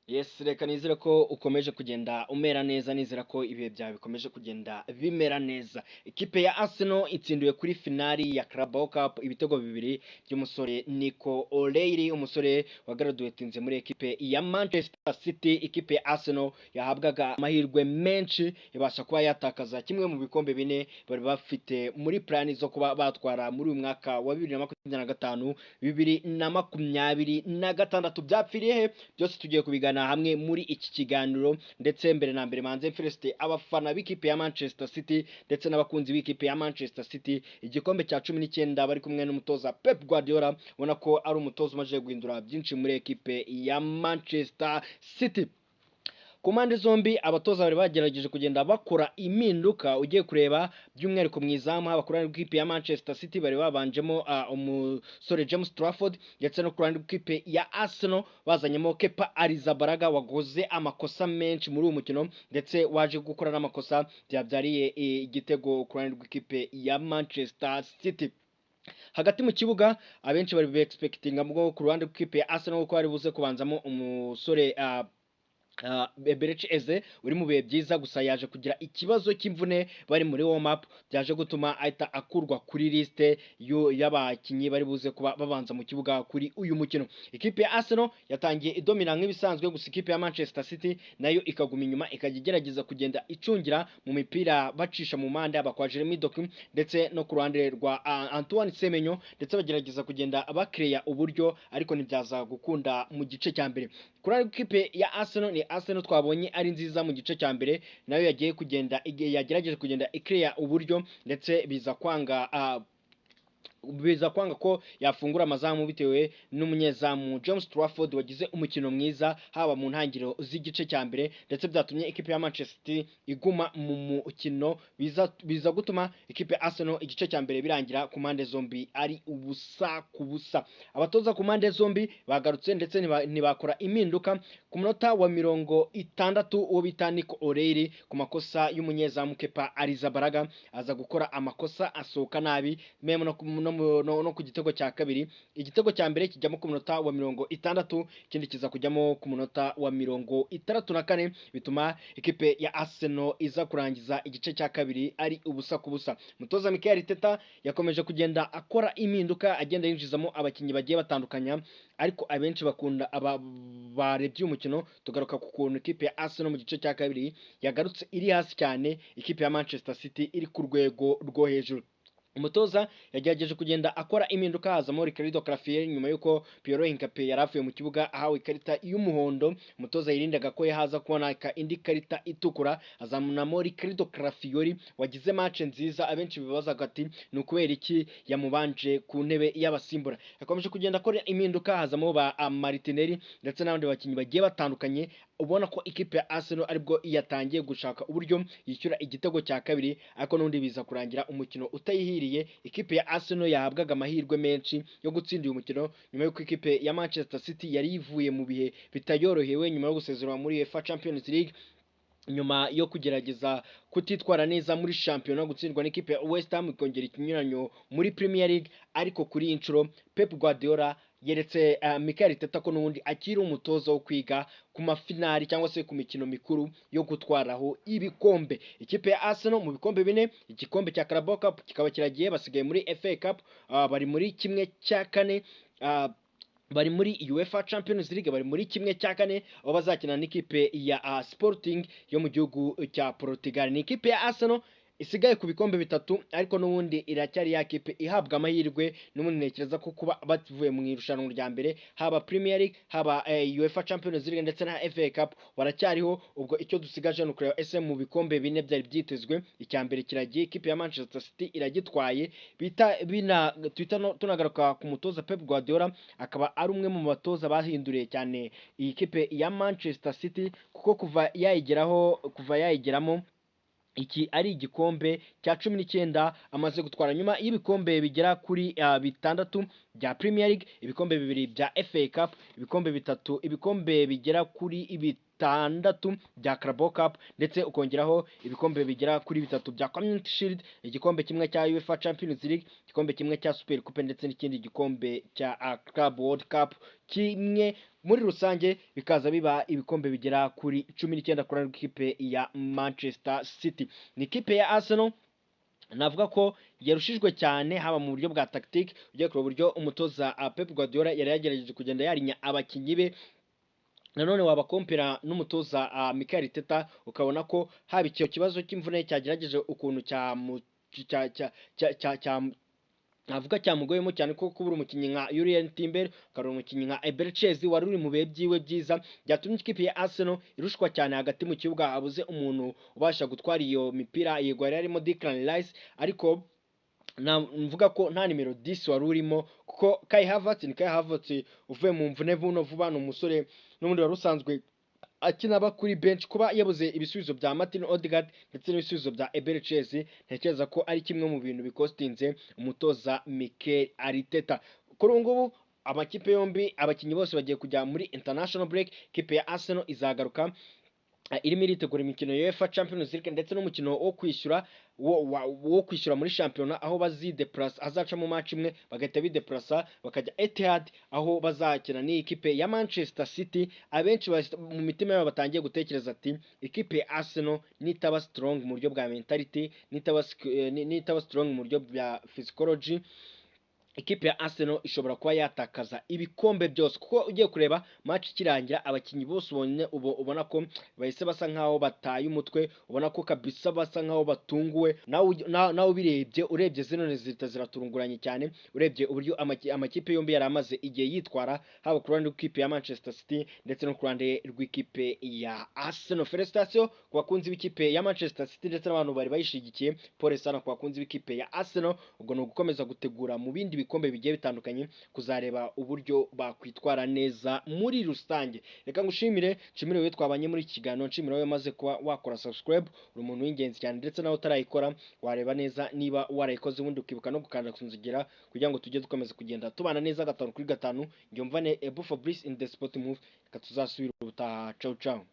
Yes, reka nizere ko ukomeje kugenda umera neza, nizera ko ibihe byawe bikomeje kugenda bimera neza. Ikipe ya Arsenal itsindiwe kuri finali ya Carabao Cup ibitego bibiri by'umusore Nico O'Reilly, umusore wagraduatinze muri ekipe ya Manchester City. Ikipe ya Arsenal yahabwaga amahirwe menshi ibasha kuba yatakaza kimwe mu bikombe bine bari bafite muri plani zo kuba batwara muri uyu mwaka wa 2025, 2026. Byapfiriye he? Byose tugiye kubigana hamwe muri iki kiganiro. Ndetse mbere na mbere manze félicite abafana b'ikipe ya Manchester City ndetse n'abakunzi b'ikipe ya Manchester City, igikombe cya 19 bari kumwe n'umutoza Pep Guardiola, ubona ko ari umutoza umaze guhindura byinshi muri ekipe ya Manchester City. Ku mpande zombi abatoza bari bagerageje kugenda bakora impinduka. Ugiye kureba by'umwihariko mu izamu, haba ku ruhande rw'ikipe ya Manchester City bari babanjemo umusore James Trafford, ndetse no ku ruhande rw'ikipe ya Arsenal bazanyemo Kepa Arrizabalaga wakoze amakosa menshi muri uyu mukino, ndetse waje gukora n'amakosa byabyariye igitego ku ruhande rw'ikipe ya Manchester City. Hagati mu kibuga abenshi bari expectinga bwo ku ruhande rw'ikipe ya Arsenal ko bari buze kubanzamo umusore Eberechi Eze uri mu bihe byiza, gusa yaje kugira ikibazo cy'imvune bari muri warm up, byaje gutuma ahita akurwa kuri liste y'abakinnyi bari buze kuba babanza mu kibuga kuri uyu mukino. Ikipe ya Arsenal yatangiye idomina nk'ibisanzwe, gusa ikipe ya Manchester City nayo ikaguma inyuma, ikajya igerageza kugenda icungira mu mipira bacisha mu mpande, haba kwa Jeremy Doku ndetse no ku ruhande rwa Antoine Semenyo, ndetse bagerageza kugenda bakereya uburyo, ariko ntibyaza gukunda mu gice cya mbere. Ku ruhande rw'ikipe ya Arsenal, ni Arsenal twabonye ari nziza mu gice cya mbere, nayo yagiye kugenda yagerageje kugenda ikereya uburyo, ndetse biza kwanga ko yafungura amazamu bitewe n'umunyezamu James Trafford wagize umukino mwiza haba mu ntangiriro z'igice cya mbere, ndetse byatumye ikipe ya Manchester City iguma mu mukino, biza gutuma ikipe ya Arsenal igice cya mbere birangira ku mpande zombi ari ubusa ku busa. Abatoza ku mpande zombi bagarutse ndetse ntibakora impinduka. Ku munota wa 60, uwo bita Nico O'Reilly, ku makosa y'umunyezamu Kepa Arrizabalaga, aza gukora amakosa asohoka nabi même no ku gitego cya kabiri. Igitego cya mbere kijyamo ku munota wa 60, ikindi kiza kujyamo ku munota wa 64, bituma ikipe ya Arsenal iza kurangiza igice cya kabiri ari ubusa ku busa. Umutoza Mikel Arteta yakomeje kugenda akora impinduka, agenda yinjizamo abakinnyi bagiye batandukanya, ariko abenshi bakunda aba barebye umukino tugaruka ku kuntu ikipe ya Arsenal mu gice cya kabiri yagarutse iri hasi cyane, ikipe ya Manchester City iri ku rwego rwo hejuru. Umutoza yagerageje kugenda akora impinduka, hazamo Ricardo Calafiori nyuma y'uko Piero Hincapié yari avuye mu kibuga ahawe ikarita y'umuhondo. Umutoza yirindaga ko yahaza kubona indi karita itukura, azamuramo Ricardo Calafiori wagize match nziza. Abenshi bibazaga ati ni ukubera iki yamubanje ku ntebe y'abasimbura? Yakomeje kugenda akora impinduka, hazamo ba Martinelli ndetse n'abandi bakinnyi bagiye batandukanye. Ubona ko ikipe ya Arsenal aribwo yatangiye gushaka uburyo yishyura igitego cya kabiri, ariko n'ubundi biza kurangira umukino utayihiriye. Ikipe ya Arsenal yahabwaga amahirwe menshi yo gutsinda uyu mukino nyuma y'uko ikipe ya Manchester City yari ivuye mu bihe bitayorohewe nyuma yo gusezerwa muri UEFA Champions League, nyuma yo kugerageza kutitwara neza muri shampiyona, gutsindwa n'ikipe ya West Ham ikongera ikinyuranyo muri Premier League. Ariko kuri iyi nshuro Pep Guardiola yeretse Mikel Arteta ko n'ubundi akiri umutoza wo kwiga ku mafinari cyangwa se ku mikino mikuru yo gutwaraho ibikombe. Ikipe ya Arsenal mu bikombe bine, igikombe cya Carabao Cup kikaba kiragiye, basigaye muri FA Cup, bari muri 1/4, bari muri UEFA Champions League, bari muri 1/4 aho bazakina n'ikipe ya Sporting yo mu gihugu cya Portugal. Ni ikipe ya Arsenal isigaye ku bikombe bitatu, ariko n'ubundi iracyari ya kipe ihabwa amahirwe. N'ubundi ntekereza ko kuba bavuye mu irushanwa rya mbere, haba Premier League, haba UEFA Champions League ndetse na FA Cup, baracyariho. Ubwo icyo dusigaje ni ukureba ese mu bikombe bine byari byitezwe, icya mbere kiragiye, ikipe ya Manchester City iragitwaye. Bita bina tuhita tunagaruka ku mutoza Pep Guardiola, akaba ari umwe mu batoza bahinduriye cyane iyi kipe ya Manchester City, kuko kuva yayigeraho, kuva yayigeramo, iki ari igikombe cya 19 amaze gutwara, nyuma y'ibikombe bigera kuri bitandatu bya Premier League, ibikombe bibiri bya FA Cup, ibikombe bitatu, ibikombe bigera kuri bitandatu bya Carabao Cup, ndetse ukongeraho ibikombe bigera kuri bitatu bya Community Shield, igikombe kimwe cya UEFA Champions League, igikombe kimwe cya Super Coupe, ndetse n'ikindi gikombe cya Club World Cup kimwe. Muri rusange bikaza biba ibikombe bigera kuri 19 kuri ikipe ya Manchester City. Ni ikipe ya Arsenal navuga ko yarushijwe cyane, haba mu buryo bwa tactique, ugiye kureba uburyo umutoza Pep Guardiola yari yagerageje kugenda yarinya abakinnyi be, nanone wabakompera n'umutoza Mikel Arteta, ukabona ko haba icyo kibazo cy'imvune cyagerageje ukuntu cyamu cya cya cya cya cya navuga cyamugoyemo cyane, ko kubura umukinnyi nka Jurrien Timber, ukabura umukinnyi nka Eberechi Eze wari uri mu bihe byiwe byiza, byatumye ikipe ya Arsenal irushwa cyane hagati mu kibuga, habuze umuntu ubasha gutwara iyo mipira. Yego, yari harimo Declan Rice, ariko mvuga ko nta nimero 10 wari urimo, kuko Kai Havertz ni Kai Havertz uvuye mu mvune vuno vuba, ni umusore n'ubundi wari usanzwe akina aba kuri bench. Kuba yabuze ibisubizo bya Martin Odegaard ndetse n'ibisubizo bya Eberechi Eze, ntekereza ko ari kimwe mu bintu bikostinze umutoza Mikel Arteta. Kuri ubu ngubu amakipe yombi, abakinnyi bose bagiye kujya muri international break. Ikipe ya Arsenal izagaruka irimo iritegura imikino ya UEFA Champions League ndetse n'umukino wo kwishyura muri shampiyona, aho bazideplasa, hazacamo match imwe bagahita bideplasa bakajya Etihad, aho bazakina n'iyi kipe ya Manchester City. Abenshi mu mitima yabo batangiye gutekereza ati: "Ikipe ya Arsenal nitaba strong mu buryo bwa mentality, nitaba strong mu buryo bwa physiology, ikipe ya Arsenal ishobora kuba yatakaza ibikombe byose." Kuko ugiye kureba match ikirangira, abakinnyi bose ubonye ubona ko bahise basa nkaho bataye umutwe, ubona ko kabisa basa nkaho batunguwe. Nawe ubirebye, urebye zino zihita ziratunguranye cyane, urebye uburyo amakipe yombi yari amaze igihe yitwara, haba ku ruhande rw'ikipe ya Manchester City ndetse no ku ruhande rw'ikipe ya Arsenal. Félicitations ku bakunzi b'ikipe ya Manchester City ndetse n'abantu bari bayishigikiye, pole sana ku bakunzi b'ikipe ya Arsenal. Ubwo ni ugukomeza gutegura mu bindi bikombe bigiye bitandukanye, kuzareba uburyo bakwitwara neza muri rusange. Reka ngushimire, nshimire wowe twabanye muri iki kiganiro, nshimire wowe maze kuba wakora subscribe, uri umuntu w'ingenzi cyane, ndetse nawe utarayikora wareba neza niba warayikoze, ubundi ukibuka no gukanda ku nzogera kugira ngo tujye dukomeza kugenda tubana neza gatanu kuri gatanu. Njyumvane Ebu Fabrice in the sport move. Reka tuzasubire ubutaha. Ciao ciao.